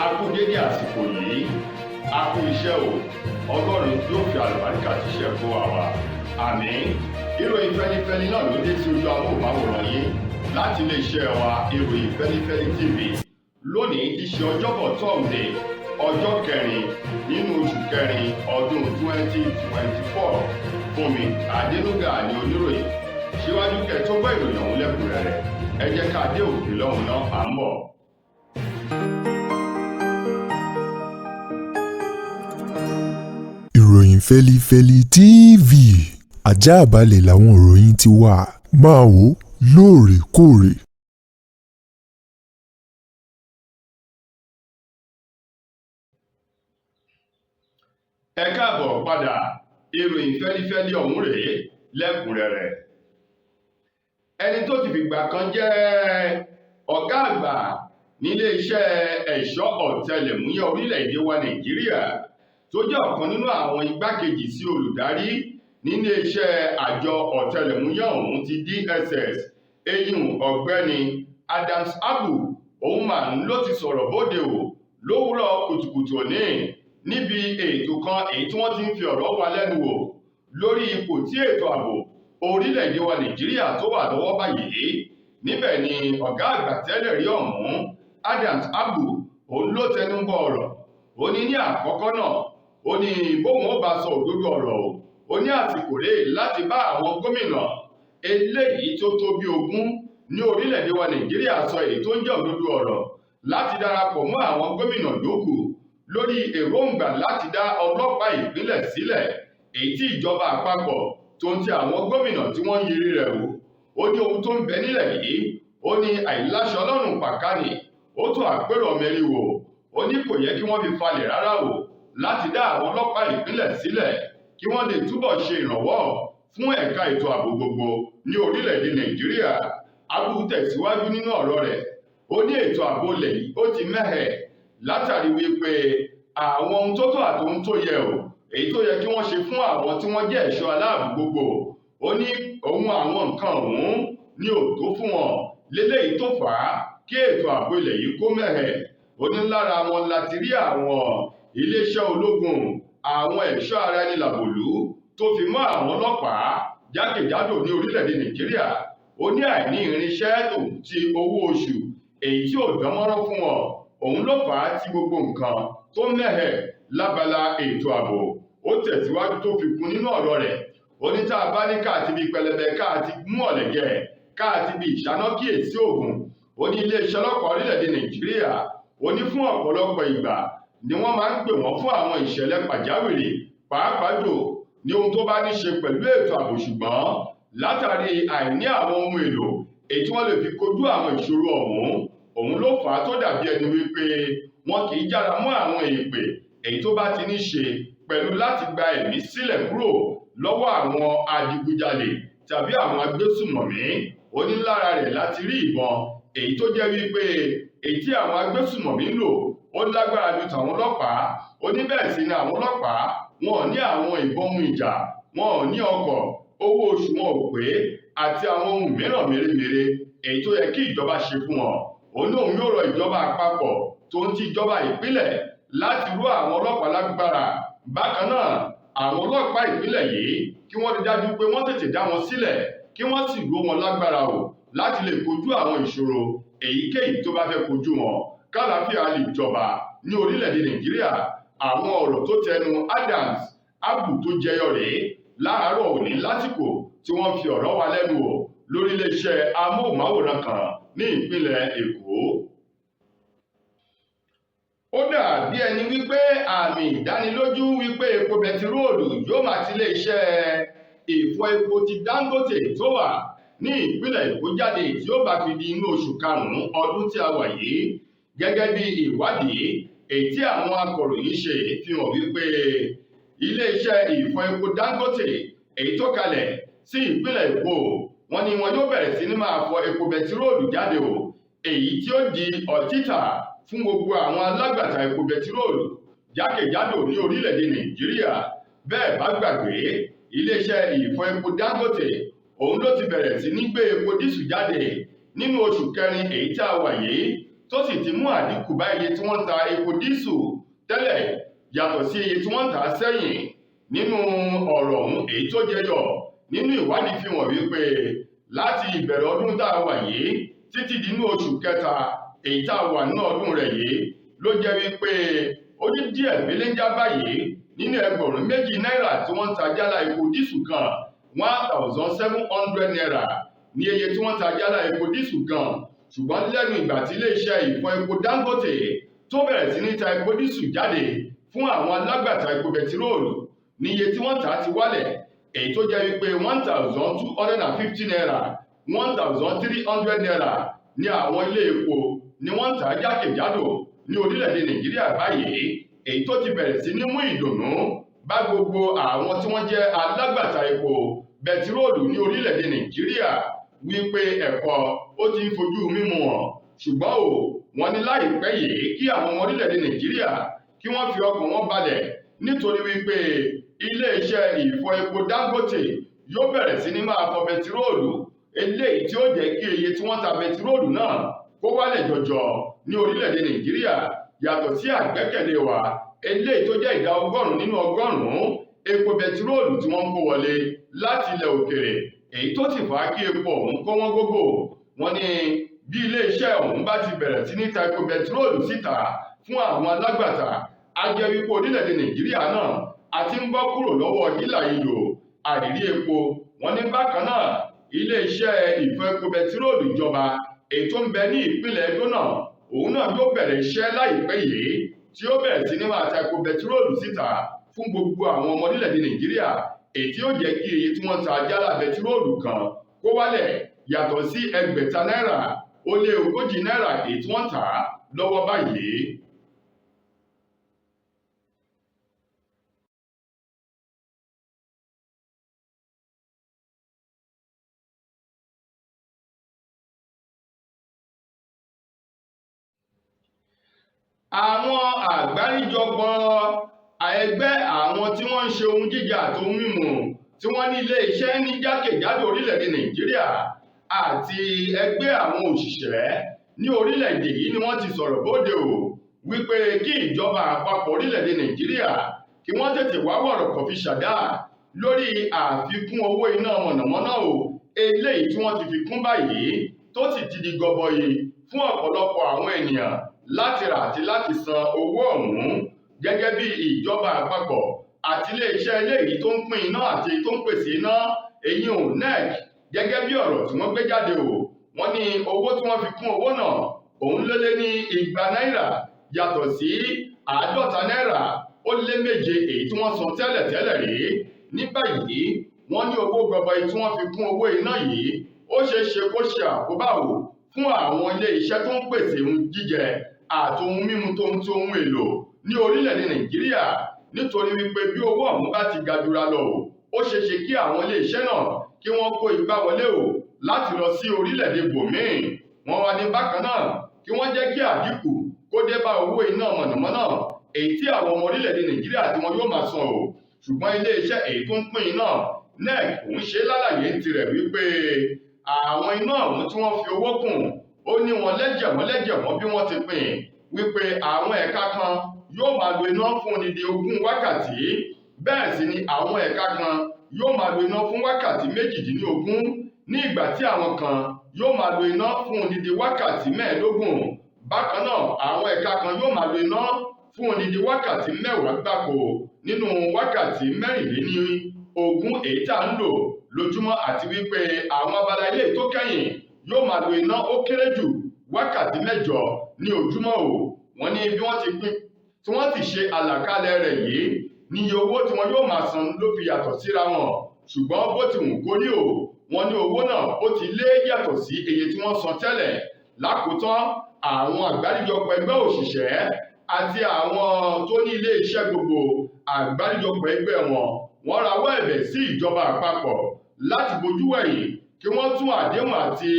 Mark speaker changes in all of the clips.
Speaker 1: A kú dédé àsìkò yìí, a kú iṣẹ́ o. Ọlọ́run yóò fi àlùbáríkà ṣiṣẹ́ fún wa wa. Àmín. Ìròyìn fẹ́lifẹ́li náà ló dé sí ojú amóhùnmáwòrán yín láti iléeṣẹ́ wa, Ìròyìn Fẹ́lifẹ́li TV. Lónìí ti ṣe Ọjọ́bọ̀ Tọ́ọ̀dẹ̀, ọjọ́ kẹrin nínú oṣù kẹrin ọdún 2024. Fúnmi Adénúgà ní oníròyìn. Síwájú kẹ́ tó gbọ́ ìròyìn ọ̀hún lẹ́kùnrẹ́rẹ́, ẹ jẹ́ ká dé òkè lọ́hùn náà, à ń bọ̀.
Speaker 2: Ìròyìn Fẹ́lifẹ́li TV, àjààbálẹ̀ làwọn ìròyìn ti wà, máa wò ó lóòrèkóòrè.
Speaker 1: Ẹ káàbọ̀ padà. Ìròyìn fẹ́lifẹ́li ọ̀hún rèé lẹ́kùnrẹ́rẹ́. Ẹni tó ti fìgbà kan jẹ́ ọ̀gá àgbà nílé iṣẹ́ ẹ̀ṣọ́ ọ̀tẹlẹ̀múyẹ́ orílẹ̀-èdè wa Nàìjíríà, tó jẹ́ ọ̀kan nínú àwọn igbákejì sí olùdarí nílé iṣẹ́ àjọ ọ̀tẹlẹ̀múyẹ́ ọ̀hún ti DSS, eyín ọ̀gbẹ́ni Adams Abu, òun mà ń ló ti sọ̀rọ̀ bóde o lówùúrọ̀ kùtùkùtù òní níbi ètò kan èyí tí wọ́n ti ń fi ọ̀rọ̀ wa lẹ́nu wò lórí ipò tí ètò ààbò orílẹ̀-èdè wa Nàìjíríà tó wà lọ́wọ́ báyìí. Níbẹ̀ ni ọ̀gá àgbà tẹ́lẹ̀ rí ọ̀hún, Adams Abu, òun ló tẹnu bọ ọ̀rọ̀. Ó ní ní àkọ́kọ́ náà, ó ní bóun ó bá sọ òdodo ọ̀rọ̀ o, ó ní àsìkò rèé láti bá àwọn gómìnà eléyìí tó tó bí 20 ní orílẹ̀-èdè wa Nàìjíríà sọ èyí tó ń jẹ́ òdodo ọ̀rọ̀, láti darapọ̀ mọ́ àwọn gómìnà yòókù lórí èròǹgbà láti dá ọlọ́pàá ìpínlẹ̀ sílẹ̀, èyí tí ìjọba àpapọ̀ tó ń ti àwọn gómìnà tí wọ́n ń yiri rẹ̀ wò. Ó ní ohun tó ń bẹ nílẹ̀ yìí, ó ní àìláṣọ ọlọ́run pàkánì, ó tó àpérò ọmọ eriwo. Ó ní kò yẹ kí wọ́n fi falẹ̀ rárá o láti dá àwọn ọlọ́pàá ìpínlẹ̀ sílẹ̀ kí wọ́n lè túbọ̀ ṣe ìrànwọ́ fún ẹ̀ka ètò ààbò gbogbo ní orílẹ̀-èdè Nàìjíríà. Abu tẹ̀síwájú nínú ọ̀rọ̀ rẹ̀, ó ní ètò ààbò ilẹ̀ yìí ó ti mẹ́hẹ̀ látàrí wípé àwọn ohun tó tọ́ àti ohun tó yẹ o, èyí tó yẹ kí wọ́n ṣe fún àwọn tí wọ́n jẹ́ ẹ̀ṣọ́ aláàbò gbogbo, ó ní ohun àwọn nǹkan ọ̀hún ní ò tó fún wọn léléyìí tó fà á kí ètò ààbò ilẹ̀ yìí kó mẹ́hẹ̀. Ó ní lára wọn láti rí àwọn iléeṣẹ́ ológun, àwọn ẹ̀ṣọ́ ara ẹni làbòlú tó fi mọ́ àwọn ọlọ́pàá jákèjádò ní orílẹ̀-èdè Nàìjíríà. Ó ní àìní irinṣẹ́ tó ti owó oṣù èyí tí ò dánmọ́rán fún wọn, òun ló fà á tí gbogbo nǹkan tó mẹ́hẹ̀ lábala ètò ààbò. Ó tẹ̀síwájú tó fi kún nínú ọ̀rọ̀ rẹ̀, ó ní tá a bá ní káàtì bíi pẹlẹbẹ káàtì mú ọ̀lẹ̀jẹ̀ káàtì bíi ìṣáná kíyèsí ògùn. Ó ní iléeṣẹ́ ọlọ́pàá orílẹ̀-èdè Nàìjíríà, ó ní fún ọ̀pọ̀lọpọ̀ ìgbà ni wọ́n máa ń pè wọ́n fún àwọn ìṣẹ̀lẹ̀ pàjáwìrì, pàápàá jù ní ohun tó bá ní ṣe pẹ̀lú ètò ààbò, ṣùgbọ́n látàrí àìní àwọn ohun èlò èyí tí wọ́n lè fi kojú àwọn ìṣòro ọ̀hún, òun ló fà á tó dàbí ẹni wípé wọn kì í jára mọ́ àwọn èpè èyí tó bá ti ní ṣe pẹ̀lú láti gba ẹ̀mí sílẹ̀ kúrò lọ́wọ́ àwọn adigunjalè tàbí àwọn agbésùmọ̀mí. Ó ní lára rẹ̀ láti rí ìbọn èyí tó jẹ́ wípé èyí tí àwọn agbésùmọ̀mí ń lò ó lágbára ju tàwọn ọlọ́pàá. Ó ní bẹ́ẹ̀ sì ni àwọn ọlọ́pàá wọn ò ní àwọn ìbọn ohun ìjà, wọn ò ní ọkọ̀, owó oṣù wọn ò pé, àti àwọn ohun mìíràn mèremère èyí tó yẹ kí ìjọba ṣe fún wọn. Ó ní òun yóò rọ ìjọba àpapọ̀ tó ń ti ìjọba ìpínlẹ̀ láti rú àwọn ọlọ́pàá lágbára. Bákan náà, àwọn ọlọ́pàá ìpínlẹ̀ yìí kí wọ́n rí dájú pé wọ́n tètè dá wọn sílẹ̀ kí wọ́n sì ró wọn lágbára o láti lè kojú àwọn ìṣòro èyíkéyìí tó bá fẹ́ kojú wọn, kálàáfíà lè jọba ní orílẹ̀-èdè Nàìjíríà. Àwọn ọ̀rọ̀ tó tẹnu Adams Abu tó jẹyọ rèé láàárọ̀ òní lásìkò tí wọ́n fi ọ̀rọ̀ wa lẹ́nu wò lórí iléeṣẹ́ amóhùnmáwòrán kan ní ìpínlẹ̀ Èkó. Ó dà bí ẹni wípé àmì ìdánilójú wípé epo bẹtiróòlù yóò máa ti iléeṣẹ́ ìfọ epo ti Dangote tó wà ní ìpínlẹ̀ Èkó jáde tí ó bá fi di inú oṣù karùn-ún ọdún tí a wà yìí, gẹ́gẹ́ bí ìwádìí èyí tí àwọn akọ̀ròyìn ṣe fi hàn wípé iléeṣẹ́ ìfọ epo Dangote èyí tó kalẹ̀ sí ìpínlẹ̀ Èkó, wọ́n ní wọn yóò bẹ̀rẹ̀ sí ní máa fọ epo bẹtiróòlù jáde o, èyí tí ó di ọ̀títà fún gbogbo àwọn alágbàtà epo bẹtiróòlù jákèjádò ní orílẹ̀-èdè Nàìjíríà. Bẹ́ẹ̀ bá gbàgbé, iléeṣẹ́ ìfọ epo Dangote òun ló ti bẹ̀rẹ̀ sí ní gbé epo dísù jáde nínú oṣù kẹrin èyí tí a wà yìí. tó sì ti mú àdínkù bá iye tí wọ́n ta epo dísù tẹ́lẹ̀ yàtọ̀ sí iye tí wọ́n tà á sẹ́yìn. Nínú ọ̀rọ̀ ọ̀hún èyí tó jẹyọ nínú ìwádìí fi hàn wípé láti ìbẹ̀rẹ̀ ọdún tá a wà yìí títí dínú oṣù kẹta èyí tá a wà nínú ọdún rẹ̀ yìí ló jẹ́ wípé ó ní díẹ̀ belenja báyìí nínú 2,000 náírà tí wọ́n ń ta jálá epo dísù kan, 1,700 naira ní iye tí wọ́n ta jálá epo dísù kan. Ṣùgbọ́n lẹ́nu ìgbà tí iléeṣẹ́ ìfọ epo Dangote tó bẹ̀rẹ̀ sí ní ta epo dísù jáde fún àwọn alágbàtà epo bẹtiróòlù ní iye tí wọ́n tà á ti wálẹ̀, èyí tó jẹ́ wípé 1,250 naira, 1,300 naira ní àwọn ilé epo ni wọ́n ń tà á jákèjádò ní orílẹ̀-èdè Nàìjíríà báyìí, èyí tó ti bẹ̀rẹ̀ sí ní mú ìdùnnú bá gbogbo àwọn tí wọ́n jẹ́ alágbàtà epo bẹtiróòlù ní orílẹ̀-èdè Nàìjíríà wípé ẹ̀kọ́ ó ti ń fojú mímu hàn. Ṣùgbọ́n o, wọ́n ní láìpẹ́ yìí kí àwọn ọmọ orílẹ̀-èdè Nàìjíríà kí wọ́n fi ọkàn wọn balẹ̀ nítorí wípé iléeṣẹ́ ìfọ epo Dangote yóò bẹ̀rẹ̀ sí ní máa fọ bẹtiróòlù eléyìí tí ó jẹ́ kí iye tí wọ́n ta bẹtiróòlù náà kó wálẹ̀ jọjọ ní orílẹ̀-èdè Nàìjíríà yàtọ̀ sí àgbẹ́kẹ̀lé wa eléyìí tó jẹ́ ìdá 100 nínú 100 epo bẹtiróòlù tí wọ́n ń kó wọlé láti ilẹ̀ òkèrè, èyí tó sì fà á kí epo ọ̀hún kó wọ́n gógó. Wọ́n ní bí iléeṣẹ́ ọ̀hún bá ti bẹ̀rẹ̀ sí ní ta epo bẹtiróòlù síta fún àwọn alágbàtà, á jẹ́ wípé orílẹ̀-èdè Nàìjíríà náà a ti ń bọ́ kúrò lọ́wọ́ hílàhílo àìrí epo. Wọ́n ní bákan náà iléeṣẹ́ ìfọ epo bẹtiróòlù ìjọba èyí tó ń bẹ ní ìpínlẹ̀ Edo náà, òun náà yóò bẹ̀rẹ̀ iṣẹ́ láìpẹ́ yìí tí ó bẹ̀rẹ̀ sí ní máa ta epo bẹtiróòlù síta fún gbogbo àwọn ọmọ orílẹ̀-èdè Nàìjíríà, èyí tí ó jẹ́ kí iye tí wọ́n ta jálá bẹtiróòlù kan kó wálẹ̀ yàtọ̀ sí 6,040 náírà èyí tí wọ́n tà á lọ́wọ́ báyìí. Àwọn àgbáríjọpọ̀ ẹgbẹ́ àwọn tí wọ́n ń ṣe ohun jíjẹ àti ohun mímu tí wọ́n ní ilé iṣẹ́ ní jákèjádò orílẹ̀-èdè Nàìjíríà àti ẹgbẹ́ àwọn òṣìṣẹ́ ní orílẹ̀-èdè yìí ni wọ́n ti sọ̀rọ̀ bóde o wípé kí ìjọba àpapọ̀ orílẹ̀-èdè Nàìjíríà kí wọ́n tètè wá wọ̀rọ̀kọ̀ fi ṣàdá lórí àfikún owó iná mọ̀nàmọ́ná o eléyìí tí wọ́n ti fi kún báyìí tó sì ti di gọbọi fún ọ̀pọ̀lọpọ̀ àwọn ènìyàn láti rà àti láti san owó ọ̀hún. Gẹ́gẹ́ bí ìjọba àpapọ̀ àti iléeṣẹ́ eléyìí tó ń pín iná àti tó ń pèsè iná èyí ò NEC, gẹ́gẹ́ bí ọ̀rọ̀ tí wọ́n gbé jáde o, wọ́n ní owó tí wọ́n fi kún owó náà òun ló lé ní 200 náírà yàtọ̀ sí 50 náírà ó lé 7 èyí tí wọ́n san tẹ́lẹ̀tẹ́lẹ̀ rí. Ní báyìí wọ́n ní owó gọbọi tí wọ́n fi kún owó iná yìí ó ṣeé ṣe kó ṣe àkóbá o fún àwọn ilé iṣẹ́ tó ń pèsè ohun jíjẹ àti ohun mímu tó ń tó ohun èlò ní orílẹ̀-èdè Nàìjíríà, nítorí wípé bí owó ọ̀hún bá ti ga jura lọ o, ó ṣeé ṣe kí àwọn ilé iṣẹ́ náà kí wọ́n kó igbá wọlé o láti lọ sí orílẹ̀-èdè bòmíì. Wọ́n wá ní bákan náà kí wọ́n jẹ́ kí àdínkù kó dé bá owó iná mọ̀nàmọ́ná èyí tí àwọn ọmọ orílẹ̀-èdè Nàìjíríà tí wọn yóò máa san o. Ṣùgbọ́n ilé iṣẹ́ èyí tó ń pín iná NEC òun ṣe lálàyé ń tirẹ̀ wípé àwọn iná ọ̀hún tí wọ́n fi owó kùn ó ní wọn lẹ́jẹ̀wọ́n lẹ́jẹ̀wọ́n bí wọ́n ti pín wípé àwọn ẹ̀ka kan yóò máa lo iná fún odidi 20 wákàtí, bẹ́ẹ̀ sì ni àwọn ẹ̀ka kan yóò máa lo iná fún wákàtí 18, ní ìgbà tí àwọn kan yóò máa lo iná fún odidi wákàtí 25. Bákan náà àwọn ẹ̀ka kan yóò máa lo iná fún odidi wákàtí 10 gbáko nínú wákàtí 24 èyí tá ń lò lójúmọ́, àti wípé àwọn abala ilé tó kẹ́yìn yóò máa lo iná ó kéré jù wákàtí 8 ní ojúmọ́ o. Wọ́n ní bí wọ́n ti pín tí wọ́n ti ṣe àlàkalẹ̀ rẹ̀ yìí ní iye owó tí wọ́n yóò máa san ló fi yàtọ̀ síra wọn. Ṣùgbọ́n bó ti wù kó rí o, wọ́n ní owó náà ó ti lé yàtọ̀ sí iye tí wọ́n san tẹ́lẹ̀. Lákòótán, àwọn àgbáríjọpọ̀ ẹgbẹ́ òṣìṣẹ́ àti àwọn tó ní ilé iṣẹ́ gbogbo àgbáríjọpọ̀ ẹgbẹ́ wọn, wọ́n rawọ́ ẹ̀bẹ̀ sí ìjọba àpapọ̀ láti bojú wẹ̀yìn kí wọ́n tún àdéhùn àti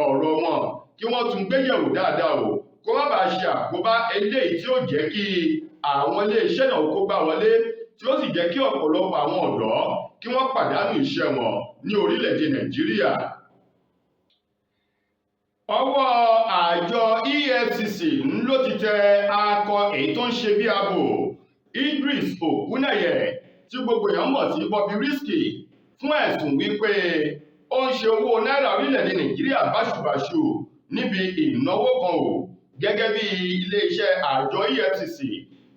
Speaker 1: ọ̀rọ̀ wọn kí wọ́n tún gbéyẹ̀wò dáadáa o, kó má bàa ṣe àkóbá eléyìí tí ó jẹ́ kí àwọn ilé iṣẹ́ náà kó gbá wọlé, tí ó sì jẹ́ kí ọ̀pọ̀lọpọ̀ àwọn ọ̀dọ́ kí wọ́n pàdánù iṣẹ́ wọn ní orílẹ̀-èdè Nàìjíríà. Ọwọ́ àjọ EFCC ló ti tẹ akọ èyí tó ń ṣe bí abo Idris Okuneye, tí gbogbo èèyàn mọ̀ sí Bobrisky, fún ẹ̀sùn wípé ó ń ṣe owó náírà orílẹ̀-èdè Nàìjíríà báṣubàṣu níbi ìnáwó kan o. Gẹ́gẹ́ bí iléeṣẹ́ àjọ EFCC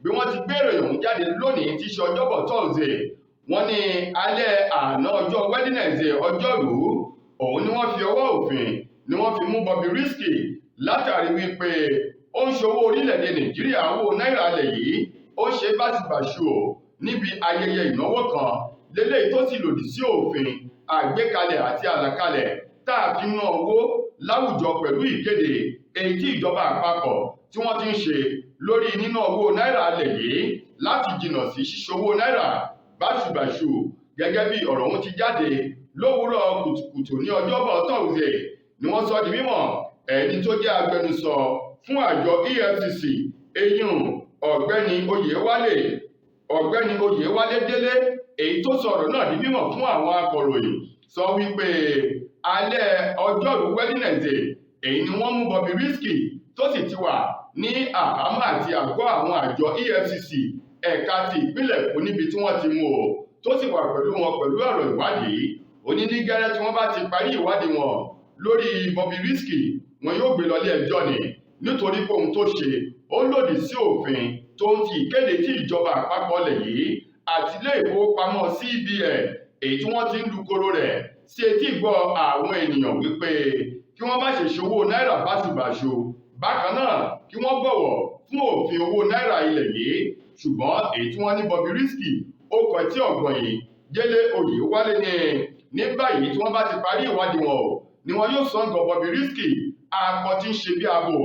Speaker 1: bí wọ́n ti gbé ìròyìn ọ̀hún jáde lónìí tí í ṣe Ọjọ́bọ̀ Thursday, wọ́n ní alẹ́ àná ọjọ́ Wednesday, ọjọ́rùú, òun ni wọ́n fi ọwọ́ òfin ni wọ́n fi mú Bobrisky látàrí wípé ó ń ṣòwò orílẹ̀-èdè Nàìjíríà, owó náírà lẹ̀ yìí, ó ṣe báṣubàṣu o níbi ayẹyẹ ìnáwó kan lélẹ́yìí tó sì lòdì sí òfin àgbékalẹ̀ àti àlàkalẹ̀ tá a fi ná owó láwùjọ, pẹ̀lú ìkéde èyí tí ìjọba àpapọ̀ tí wọ́n ti ń ṣe lórí níná owó náírà lẹ̀ yìí láti jìnnà sí ṣíṣòwò náírà báṣubàṣu. Gẹ́gẹ́ bí ọ̀rọ̀ ọ̀hún ti jáde lówùúrọ̀ kùtùkùtù ní Ọjọ́bọ̀ Thursday ni wọ́n sọ di mímọ̀, ẹni tó jẹ́ agbẹnusọ fún àjọ EFCC, eyín ọ̀gbẹ́ni Oyèwálé Délé, èyí tó sọ̀rọ̀ náà di mímọ̀ fún àwọn akọ̀ròyìn, sọ wípé alẹ́ ọjọ́rú Wednesday èyí ni wọ́n mú Bobrisky, tó sì ti wà ní àhámọ́ àti àgọ́ àwọn àjọ EFCC ẹ̀ka ti ìpínlẹ̀ Èkó níbi tí wọ́n ti mú o, tó sì wà pẹ̀lú wọn pẹ̀lú ọ̀rọ̀ ìwádìí. Òní ní gẹ́rẹ́ tí wọ́n bá ti parí ìwádìí wọn lórí Bobrisky, wọn yóò gbé lọ ilé ẹjọ́ ni, nítorí pé ohun tó ṣe ó lòdì sí òfin tó ń ti ìkéde tí ìjọba àpapọ̀ lẹ̀ yìí àti ilé ìfowópamọ́ CBN, èyí tí wọ́n ti ń lukoro rẹ̀ sí etí ìgbọ́ àwọn ènìyàn wípé kí wọ́n má ṣe ṣòwò náírà báṣubàṣu, bákan náà kí wọ́n bọ̀wọ̀ fún òfin owó náírà ilẹ̀ yìí. Ṣùgbọ́n èyí tí wọ́n ní Bobrisky ó kọ etí ọ̀gbọ̀n yìí, Délé Oyèwálé ní ní báyìí tí wọ́n bá ti parí ìwádìí wọn o ni wọn yóò sọ̀ǹgọ̀ Bobrisky, akọ tí ń ṣe bí abo,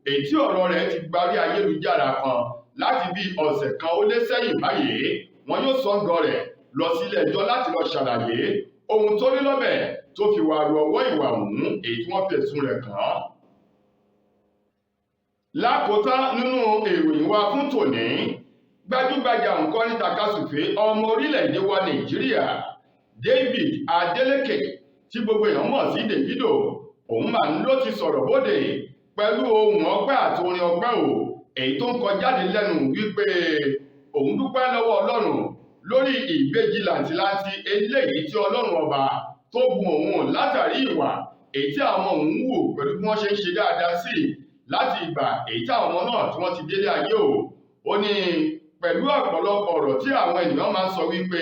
Speaker 1: èyí tí ọ̀rọ̀ rẹ̀ ti gbarí ayélujára kan láti bí ọ̀sẹ̀ kan ó lé sẹ́yìn báyìí. Wọn yóò sọ̀ǹgọ̀ rẹ̀ lọ sílé ẹjọ́ láti lọ ṣàlàyé ohun tó rí lọ́bẹ̀ tó fi wà ru ọwọ́ ìwà ọ̀hún èyí tí wọ́n fi ẹ̀sùn rẹ̀ kàn án. Lákòótán nínú ìròyìn wa fún tòní, gbajúgbajà òǹkọrin tàkasùfé ọmọ orílẹ̀-èdè wa Nàìjíríà, David Adeleke, tí gbogbo èèyàn mọ̀ sí Davido, òun mà ń ló ti sọ̀rọ̀ bóde pẹ̀lú ohùn ọpẹ́ àti orin ọpẹ́ o, èyí tó ń kọ jáde lẹ́nu wípé òun dúpẹ́ lọ́wọ́ Ọlọ́run lórí ìbejì làǹtìlanti eléyìí tí Ọlọ́run ọba tó bùn òun, látàrí ìwà èyí tí àwọn òun wù pẹ̀lú bí wọ́n ṣe ń ṣe dáadáa sí láti ìgbà èyí tí àwọn ọmọ náà tí wọ́n ti délé ayé o. Ó ní pẹ̀lú ọ̀pọ̀lọpọ̀ ọ̀rọ̀ tí àwọn ènìyàn máa ń sọ wípé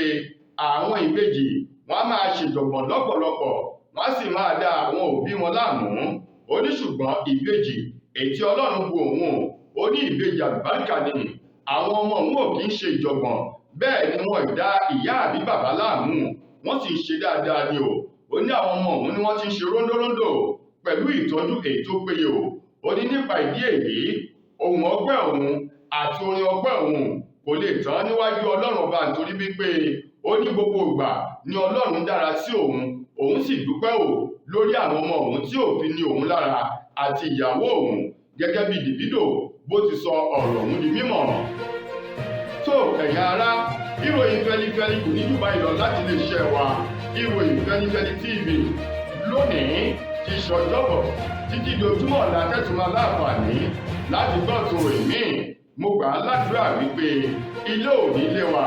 Speaker 1: àwọn ìbejì wọ́n á máa ṣèjọ̀gbọ̀n lọ́pọ̀lọpọ̀, wọ́n á sì máa da àwọn òbí wọn láàmú. Ó ní ṣùgbọ́n ìbejì èyí tí Ọlọ́run bu òun, ó ní ìbejì àlùbáríkà ni àwọn ọmọ òun, ò kì í ṣe ìjọ̀gbọ̀n, bẹ́ẹ̀ ni wọn ì dá ìyá àbí bàbá láàmú, wọ́n sì ń ṣe dáadáa ni o. Ó ní àwọn ọmọ òun ni wọ́n ti ń ṣe róńdóróńdò pẹ̀lú ìtọ́jú èyí tó péye o. Ó ní nípa ìdí èyí, ohun ọpẹ́ òun àti orin ọpẹ́ òun kò lè tán níwájú Ọlọ́run ọba, nítorí wípé ó ní gbogbo ìgbà ni Ọlọ́run dára sí òun, òun sì dúpẹ́ o lórí àwọn ọmọ òun tí ò fi ní òun lára àti ìyàwó òun, gẹ́gẹ́ bí Davido bó ti sọ ọ̀rọ̀ òun di mímọ̀. Tó, ẹ̀yin ará, ìròyìn fẹlifẹli kò ní jù báyìí lọ láti lè ṣe wa, Ìròyìn Fẹlifẹli TV lónìí ti ṣọjọ́bọ̀. Títí di ojúmọ́ ọ̀la tẹ́tù máa láǹfààní láti gbọ́ tó ìmíì, mo gbà á ládùúrà wípé ilé ò ní lé wa,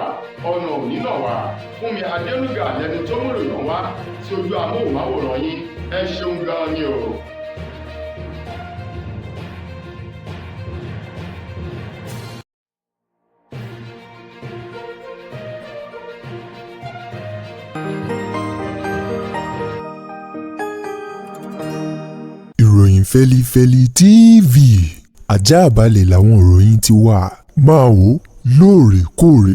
Speaker 1: ọ̀nà ò ní nà wá. Fúnmi Adénúgà lẹni tó mú ìròyìn wá sí ojú amóhùnmáwòrán yín. Ẹ ṣeun gan ni o.
Speaker 2: Ìròyìn Fẹ́lifẹ́li TV, ajáàbalẹ̀ làwọn ìròyìn ti wà. Máa wò lóòrèkóòrè.